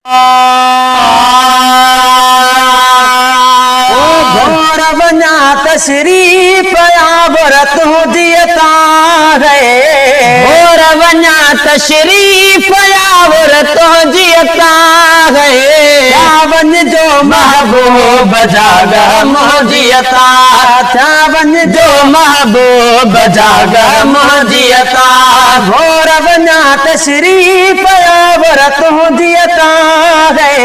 او گهور وڃان تشريف آور تنهنجي عطا هي. گهور وڃان تشريف آور تنهنجي عطا هي. ٿيا وڃجو محبوب جاڳ منهنجي عطا. ٿيا وڃجو جو محبوب جاڳ منهنجي عطا. گهور وڃان تشريف آور تنهنجي عطا هي.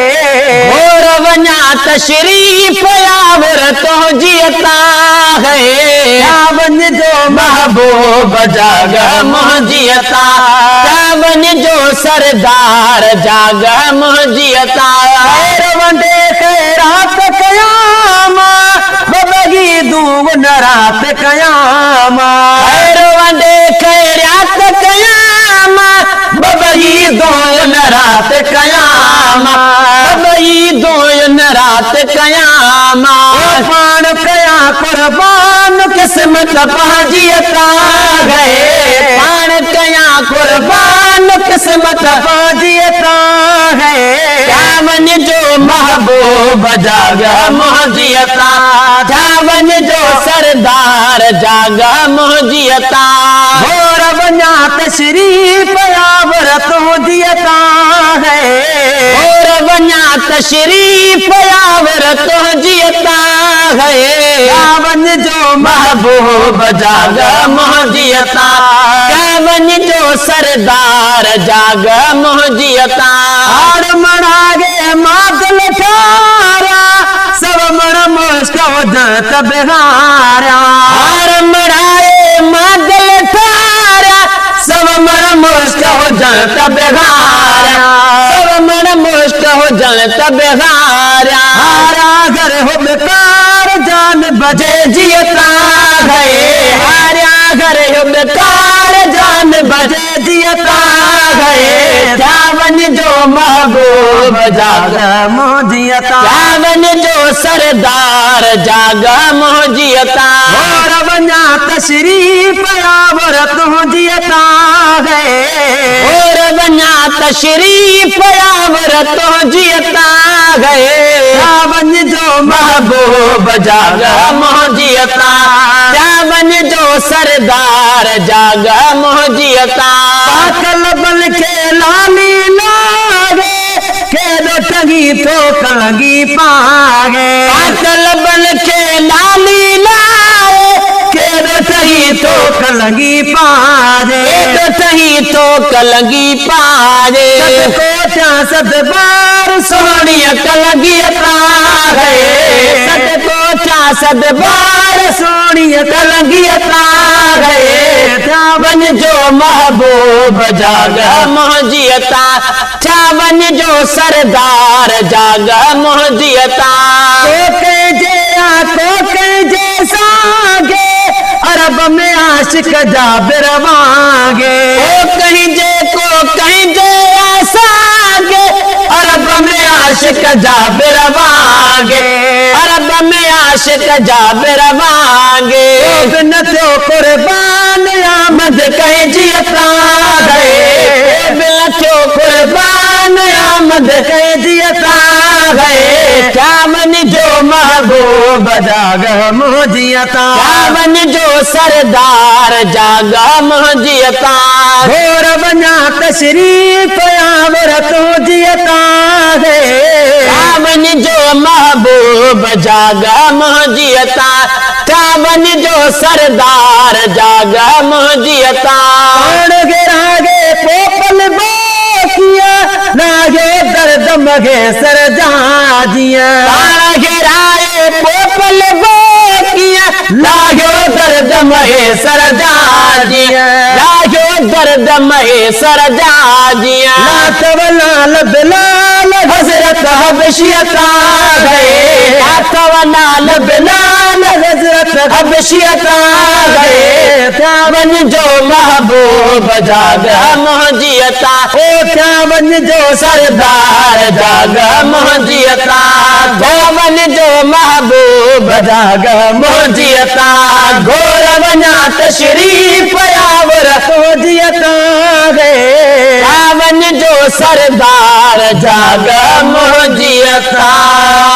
گهور وڃان تشريف آور تنهنجي عطا هي. ٿيا وڃجو محبوب جاڳ منهنجي عطا. ٿيا وڃجو سردار جاڳ منهنجي عطا. خير ونڊي خيرات ڪيان مان، ٻه دون رات ڪيان مان. خير ونڊي خيرات ڪيان مان، ٻه دون رات ڪيان مان، ٻه دون رات ڪيان مان. پاڻ ڪيان قربان قسمت پنهنجي عطا گئي. پاڻ ڪيان قربان قسمت پنهنجي عطا هي. ٿيا وڃجو محبوب جاڳ منهنجي عطا. ٿيا وڃجو سردار جاڳ منهنجي عطا. گهور وڃان تشريف آور تنهنجي عطا هي. گهور وڃان تشريف آور تنهنجي عطا هي. ٿيا وڃجو محبوب جاڳ منهنجي عطا. ٿيا وڃجو سردار جاڳ منهنجي عطا. هاڙ مڻاگي مادل ٺاريا، سو مڻ مشڪ هجن ته بهاريا. هار مڙائي مادل ٺاريا، سو مڻ مشڪ هجن ته بهاريا، سو مڻ مشڪ هجن ته بهاريا. هارا گهر هو بيڪار جان بجي جي عطا گئي. هاريا گهر هو بيڪار جان بجي جي عطا گئي. ٿيا وڃجو محبوب جاڳ منهنجي عطا. ٿيا وڃجو سردار جاڳ منهنجي عطا. گهور وڃان تشريف آور تنهنجي عطا هي. گهور وڃان تشريف آور تنهنجي عطا گئي. ٿيا وڃجو محبوب جاڳ منهنجي عطا. ٿيا وڃجو سردار جاڳ منهنجي عطا. پاڪ لبن کي لالي لاڳي، ڪيڏو ٽنگي ٿو ڪلنگي پاڳي. پاڪ لبن کي لالي لاڳي، ڪيڏو ٽنگي ٿو ڪلنگي پاڳي. ڪيڏو ٽنگي ٿو ڪلنگي پاڳي. صدقو ٿيان صدبار سهڻي ڪلنگي عطا گئي. صدقو ٿيان صدبار سهڻي ڪلنگي عطا گئي. ٿيا وڃجو محبوب جاڳ منهنجي عطا. ٿيا وڃجو سردار جاڳ منهنجي عطا. ڪو ڪنهن جي آ ڪو ڪنهن جي سانگي، عرب ۾ عاشق جابر وانگي. ڪو ڪنهن جي ڪو ڪنهن جي آ سانگي، عرب ۾ عاشق جابر وانگي، عرب ۾ عاشق جابر وانگي. ڪو به نه ٿيو قربان آمد ڪنهن جي عطا گئي. ڪو به نه ٿيو قربان آمد ڪنهن جي عطا گئي. ٿيا وڃجو محبوب جاڳ منهنجي عطا. ٿيا وڃجو سردار جاڳ منهنجي عطا. گهور وڃان تشريف آور تنهنجي عطا هي. ٿيا وڃجو محبوب جاڳ منهنجي عطا. ٿيا وڃجو سردار جاڳ منهنجي عطا. پاڻ گراگي پوپل باقيا، لاڳيو درد مگي سر جاجيا. پاڻ گهرائي پوپل باقيا، لاڳيو درد مهي سر جاجيا، لاڳيو درد مهي سر جاجيا. لاتو لال بلال حضرت حبشي عطا گئي. لاتو لال بلال حضرت حبشي عطا گئي. ٿيا وڃجو محبوب جاڳ منهنجي عطا. او ٿيا وڃجو سردار جاڳ منهنجي عطا. ٿيا وڃجو محبوب جاڳ منهنجي عطا. گهور وڃان تشريف آور تنهنجي عطا هي. ٿيا وڃجو جو سردار، جاڳ منهنجي عطار.